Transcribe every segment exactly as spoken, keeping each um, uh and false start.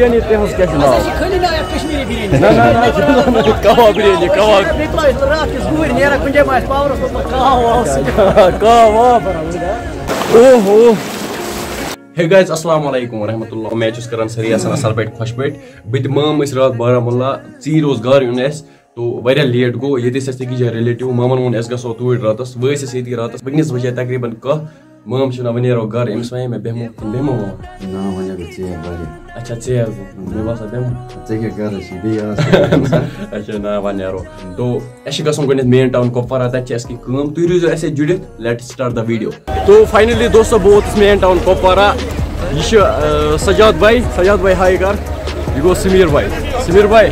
بِریانی تُہٕنٛز کیٛاہ چھُ ناو؟ اَسہِ چھِ خٲلی ناو یَتھ کَشمیٖری بِریانی۔ نہ، نہ، نہ، یہِ چھُ نہٕ کَباب بِریانی، کَباب۔ بیٚیہِ ترٛٲوِتھ راتھ کِس گُہٕرۍ نیران کُنہِ جایہِ ما آسہِ پاورَس منٛز پَتہٕ کَہوٕ واوٕ سۭتۍ۔ کَہوٕ واوٕ بَرابَر۔ اوہ، اوہ۔ Hey guys، السلام علیکم ورحمۃ اللہ۔ امید چھُس کران سٲری آسان اصل پٲٹھۍ، خۄش پٲٹھۍ۔ بہٕ تہِ مام ٲسۍ راتھ بارہمولہ، ژیٖرۍ اوس گرٕ یُن اَسہِ، تو واریاہ لیٹ گوٚو۔ ییٚتہِ ٲسۍ اَسہِ أکِس جایہِ ریلیٹو، مامن ووٚن اَسہِ گژھو توٗرۍ راتس۔ وۄنۍ ٲسۍ أسۍ ییٚتی راتس، وٕنکیٚس بجے تقریباً کاہ۔ مام چھِ وَنان وۄنۍ نیرو گرٕ، أمِس وَنے مےٚ بیٚہمو کِنہٕ بیٚہمو وۄنۍ؟ نہ، وۄنۍ اگر ژیر بجے۔ اچھا، ژیر گوٚو، مےٚ باسان بیٚہمو۔ ژےٚ کیٛاہ گرٕ چھِ بیٚیہِ آز؟ اچھا، نہ، وۄنۍ نیرو۔ تو اَسہِ چھِ گژھُن گۄڈٕنٮ۪تھ مین ٹاوُن کۄپوارہ، تَتہِ چھِ اَسہِ کینٛہہ کٲم، تُہۍ روٗزِو اَسہِ سۭتۍ جُڑِتھ۔ Let's start the video۔ To finally دوستو، بہٕ ووتُس مین ٹاوُن کۄپوارہ۔ یہِ چھُ، آ، سجاد بھائی، سجاد بھائی ہاے کر۔ یہِ گوٚو سمیٖر بھائی۔ سمیٖر بھائی،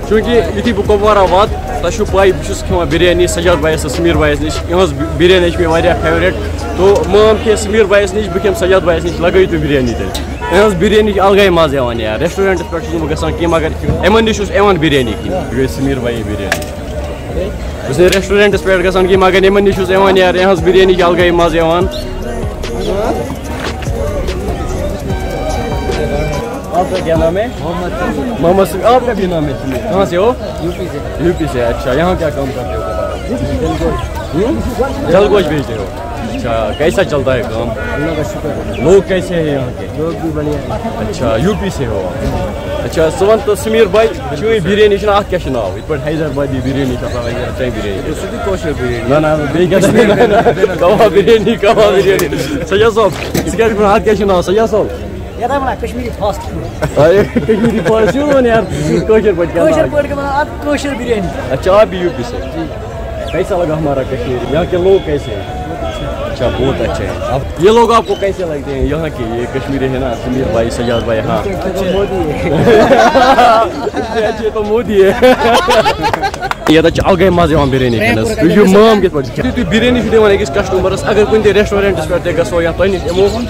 چوٗنٛکہِ یُتھُے بہٕ کۄپوارہ واتہٕ، تۄہہِ چھُو پَے، بہٕ چھُس کھٮ۪وان بِریانی سجاد بھائی یَس تہٕ سمیٖر بھائی یَس نِش۔ یِہٕنٛز بِ-، بِریانی چھِ مےٚ واریاہ favourite۔ تو مام کھے سمیٖر بھائی یَس نِش، بہٕ کھٮ۪مہٕ سجاد بھائی یَس نِش، لَگٲیِو تُہۍ بِریانی تیٚلہِ۔ یِہٕنٛز بِریانی چھِ الگٕے مَزٕ یِوان یار۔ ریسٹورنٹَس پٮ۪ٹھ چھُس نہٕ بہٕ گژھان کینٛہہ، مگر یِمَن نِش چھُس یِوان بِریانی کھیٚنہِ۔ یہِ گٔے سمیٖر بھائی بِریانی۔ بہٕ چھُس نہٕ ریسٹورنٹَس پٮ۪ٹھ گژھان کینٛہہ، مگر یِمَن نِش چھُس یِوان یار، یِہٕنٛز بِریانی چھِ الگٕے مَزٕ یِوان۔ آپ کا کیا نام ہے؟ محمد سمیر۔ محمد سمیر۔ آپ کا بھی نام ہے سمیر۔ کہاں سے ہو؟ یو پی سے۔ یو پی سے، اچھا۔ یہاں کیا کام کرتے ہو؟ ہوں؟ جلگوش بیچتے ہو؟ اچھا، کیسا چلتا ہے کام؟ اللہ کا شکر ہے۔ لوگ کیسے ہیں یہاں کے؟ لوگ بھی بڑھیا ہیں۔ اچھا، یو پی سے ہو آپ؟ اچھا، ژٕ وَن تہٕ سمیر بھائی، چٲنۍ بِریانی چھِ ناو، اَتھ کیٛاہ چھُ ناو؟ یِتھ پٲٹھۍ حیدر آبادی بِریانی چھِ آسان وغیرہ، چٲنۍ بِریانی۔ سُہ تہِ کٲشِر بِریانی۔ نہ، نہ، بیٚیہِ کیٛاہ؟ کباب بِریانی، کباب بِریانی۔ سجاد صٲب، ژٕ کیٛاہ چھُکھ وَنان؟ اَتھ کیٛاہ چھُ ناو؟ سجاد صٲب؟ یَتھ ہا وَنان کشمیٖری fast food۔ آ، یہِ کشمیٖری fast food وَن یار، ژٕ چھُکھ کٲشِر پٲٹھۍ کیٛاہ کٲشِر وَنان؟ پٲٹھۍ کیٛاہ وَنان؟ اَتھ کٲشِر بِریانی۔ اچھا، آپ بھی یو پی سے؟ جی۔ کیسا لگا ہمارا کشمیر؟ یہاں کے لوگ کیسے ہیں؟ اچھا، بہت اچھے ہیں۔ آپ، یہ لوگ آپ کو کیسے لگتے ہیں یہاں کے؟ یہ کشمیری ہے نا، سمیر بھائی، سجاد بھائی، ہاں۔ اچھے تو مودی ہے۔ اچھے تو مودی ہے۔ ییٚتٮ۪تھ چھِ الگٕے مَزٕ یِوان بِریانی کھٮ۪نَس۔ تُہۍ چھِو مام کِتھ پٲٹھۍ؟ یُتھُے تُہۍ بِریانی چھِو دِوان أکِس کسٹمرَس، اگر کُنہِ تہِ ریسٹورنٹَس پٮ۪ٹھ تہِ گژھو یا تۄہہِ نِش یِمو، تُہۍ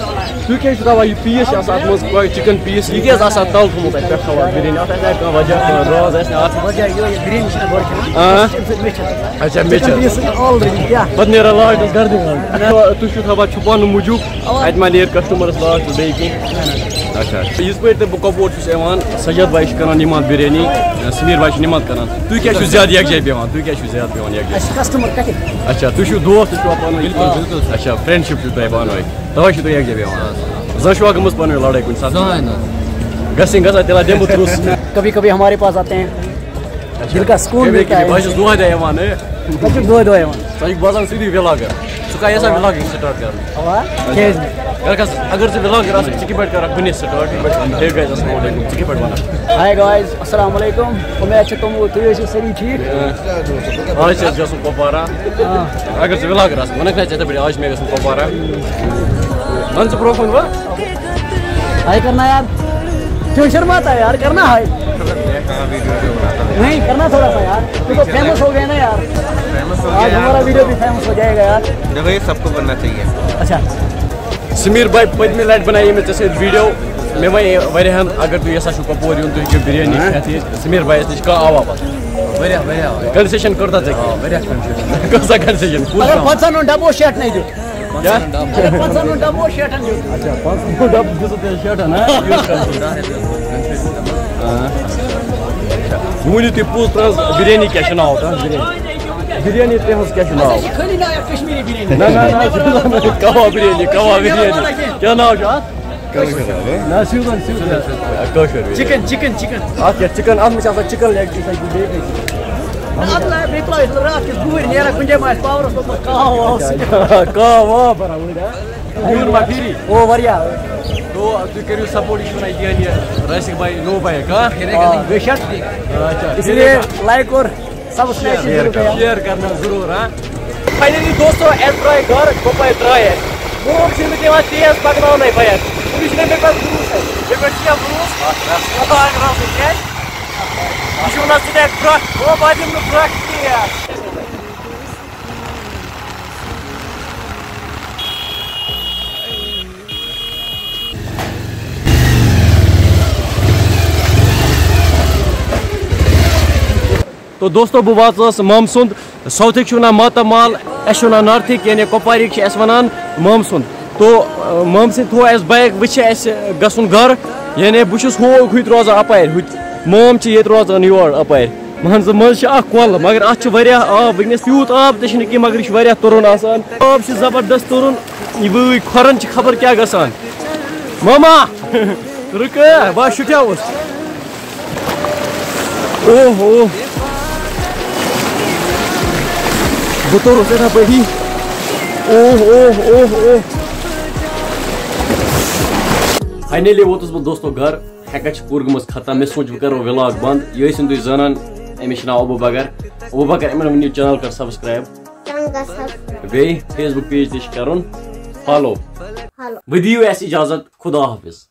کیٛازِ چھِو تھاوان یہِ پیٖس چھِ آسان اَتھ منٛز، کۄ-، چِکَن پیٖس، یہِ کیٛازِ آسان تَلہٕ تھوٚمُت اَتہِ پٮ۪ٹھٕ تھاوان بِریانی؟ اَتھ آسہِ ہا کانٛہہ وجہ، کانٛہہ راز آسہِ نہٕ اَتھ۔ وجہ یہِ، یہِ بِریانی چھِنہٕ گۄڈٕ کھٮ۪وان۔ آ۔ اَتھ چھِ اَمہِ سۭتۍ مِچھِ۔ اچھا، مِچھِ۔ اَتھ چھِ اَمہِ سۭتۍ already کیٛاہ؟ پَتہٕ نیران لاسٹَس گردِ منٛز۔ تُہۍ چھِو تھاوان چھُپاونہٕ موٗجوٗب، اَتہِ ما نیرِ کسٹمرَس لاسٹَس بیٚیہِ کینٛہہ؟ اچھا، اچھا۔ یِتھ پٲٹھۍ تہِ بہٕ کۄپوور چھُس یِوان، سجاد بھائی چھِ کَران نِماز بِریانی، سمیٖر بھائی چھِ نِماز کَران۔ تُہۍ کیٛازِ چھِو زیادٕ یَکجاہ بیٚہوان؟ تُہۍ کیٛازِ چھِو زیادٕ بیٚہوان یَکجاہ؟ اَسہِ چھِ کسٹمر کَتہِ؟ اچھا، تُہۍ چھِو دوست، تُہۍ چھِو پانہٕ ؤنۍ؟ بِلکُل، آ۔ بِلکُل۔ اچھا، فرینڈشپ چھِو تۄہہِ پانہٕ ؤنۍ۔ تَوَے چھِو تُہۍ یَکجاہ بیٚہوان۔ زانٛہہ چھُوا گٔمٕژ پانہٕ ؤنۍ لڑٲے کُنہِ ساتہٕ؟ زٕہٕنۍ نہٕ۔ گژھٕنۍ گژھان تیٚلہِ دِمہٕ ترُس۔ کبھی کبھی ہمارے پاس آتے ہیں، دل کا سکون ملتا ہے۔ بہٕ چھُس دۄہے دۄہے یِوان، ہے۔ بہٕ چھُس دۄہے دۄہے یِوان۔ ژٕ چھُکھ باسان سیوٚدُے وِلاگر۔ ژٕ کَر یَژھان وِلاگِنٛگ سٹارٹ کَرُن؟ اَوا، کیٛازِ نہٕ؟ کَر کَس-، اگر ژٕ وِلاگر آسَکھ، ژٕ کِتھ پٲٹھۍ کَرَکھ گۄڈٕنیتھ سٹارٹ؟ ہے guys، السلام علیکم۔ ژٕ کِتھ پٲٹھۍ وَنَکھ؟ Hi guys، السلام علیکم۔ اُمید چھِ تِم، تُہۍ ٲسِو سٲری ٹھیٖک۔ آز چھِ اَسہِ گژھُن کۄپوارہ۔ آ۔ اگر ژٕ وِلاگر آسَکھ، وَنَکھ نا ژےٚ یِتھَے پٲٹھۍ، آز چھِ مےٚ گژھُن کۄپوارہ۔ وَن ژٕ برونٛہہ کُن وۄنۍ۔ Hi کرنا یار، کیوں شرماتا ہے یار، کرنا hi۔ نہیں، کرنا تھوڑا سا یار، تو فیمس ہو گئے نا یار۔ آج ہمارا ویڈیو بھی فیمس ہو جائے گا یار۔ دیکھو، یہ سب کو کرنا چاہیے۔ اچھا۔ سمیر بھائی، پٔتمہِ لٹہِ بنایے مےٚ ژےٚ سۭتۍ ویڈیو۔ مےٚ وَنے واریاہَن، اگر تُہۍ یژھان چھِو کۄپوور یُن، تُہۍ ہیٚکِو بِریانی کھٮ۪تھ ییٚتہِ۔ سمیر بھائی یَس نِش کانٛہہ آوا پَتہٕ؟ واریاہ، واریاہ، واریاہ۔ کنسیشن کٔر تَتھ ژےٚ؟ آ، واریاہ کنسیشن۔ کۭژاہ کنسیشن؟ فُل اگر کم۔ پَتہٕ ژھٕنُن ڈبو شیٹھ نَے دیُت۔ کیٛاہ؟ اگر پَتہٕ ژھٕنُن ڈبو شیٹھن دیُت۔ اچھا، پَتہٕ ژھٕنُن ڈبو دیُت ژےٚ شیٹھن، ہا؟ یُس کنسیشن۔ ہاں۔ وۄنۍ ؤنِو تُہۍ پوٚز، تُہٕنٛز بِریانی کیٛاہ چھِ ناو تُہٕنٛز بِریانی؟ بِریانی تُہٕنٛز کیٛاہ چھُ ناو؟ اَسہِ چھِ خٲلی ناو یَتھ کشمیٖری بِریانی۔ نہ، نہ، نہ، کباب بِریانی، کباب بِریانی۔ کیٛاہ ناو چھُ اَتھ؟ کٲشِر کباب، ہہ؟ نہ، سیٖزن، سیٖزن۔ کٲشِر بِریانی۔ Chicken, chicken, chicken. اَتھ کیٛاہ چِکن؟ اَتھ منٛز چھِ آسان چِکن لیگ پیٖس، بیٚیہِ کیٛاہ چھِ؟ اَتھ لا-، بیٚیہِ ترٛٲوِتھ راتھ کِس گُہٕرۍ نیران کُنہِ جایہِ ما آسہِ پاورَس منٛز پَتہٕ کاہ واہ سُہ۔ کاہ واہ بَران وُنہِ، ہہ؟ میون ما پھیری؟ او، واریاہ۔ تو تُہۍ کٔرِو سپورٹ، یہِ چھُ وَنان یہِ راسِک بھائی، نو بھائی، کانٛہہ؟ آ، بے شک۔ اچھا، اس لیے لائک اور سبسکرائب کیجیے۔ شیئر کرنا ضروٗر، ہاں۔ فاینلی دوستو، اَسہِ درٛاے گرٕ، گوٚپے درٛاے اَسہِ۔ وۄنۍ چھِ مےٚ دِوان تیز پَکناونَے بایَک۔ أمِس چھُنہٕ مےٚ پٮ۪ٹھ بھروسَے۔ مےٚ پٮ۪ٹھ چھُ کیٛاہ بھروسہٕ؟ آ، بھروسہٕ کیٛازِ؟ یہِ چھُ وَنان ژٕ دِ اَسہِ برٛکھ۔ گوٚو بہٕ دِمہٕ نہٕ برٛکھ کِہیٖنۍ یار۔ تو دوستو، بہٕ واژس مام سُنٛد۔ ساوتھٕکۍ چھِ وَنان ماتامال، اَسہِ چھِ وَنان نارتھٕکۍ، یعنی کۄپوارِکۍ چھِ اَسہِ وَنان مام سُنٛد۔ تو، آ، مام سٕنٛدۍ تھوٚو اَسہِ بایِک، وۄنۍ چھِ اَسہِ گژھُن گرٕ۔ یعنی بہٕ چھُس ہوگ ہُتہِ روزان اَپارِ، ہُتہِ مام چھِ ییٚتہِ روزان یور اَپارِ۔ مان ژٕ، منٛزٕ چھِ اَکھ کۄل، مگر اَتھ چھُ واریاہ آب وٕنکیٚنَس، تیوٗت آب تہِ چھِنہٕ کینٛہہ، مگر یہِ چھُ واریاہ تُرُن آسان۔ آب چھِ زبردست تُرُن، یہِ وٲے کھۄرَن چھِ خبر کیٛاہ گژھان۔ ماما! رُکہٕ، بہٕ ہا شُٹھیوُس۔ اوہ، اوہ۔ بہٕ توٚرُس یِتھَے پٲٹھی۔ اوہ، اوہ، اوہ، اوہ۔ Finally ووتُس بہٕ دوستو گَرٕ۔ ہٮ۪کَتھ چھِ پوٗرٕ گٔمٕژ ختم۔ مےٚ سوٗنٛچ بہٕ کَرو vlog بنٛد۔ یہِ ٲسِو تُہۍ زانان، أمِس چھِ ناو ابوٗ بکر۔ ابوٗ بکر، یِمَن ؤنِو channel کَر subscribe۔ Channel کَر subscribe۔ بیٚیہِ Facebook page تہِ چھِ کَرُن follow۔ Follow۔ وۄنۍ دِیِو اَسہِ اِجازت۔ خدا حافظ۔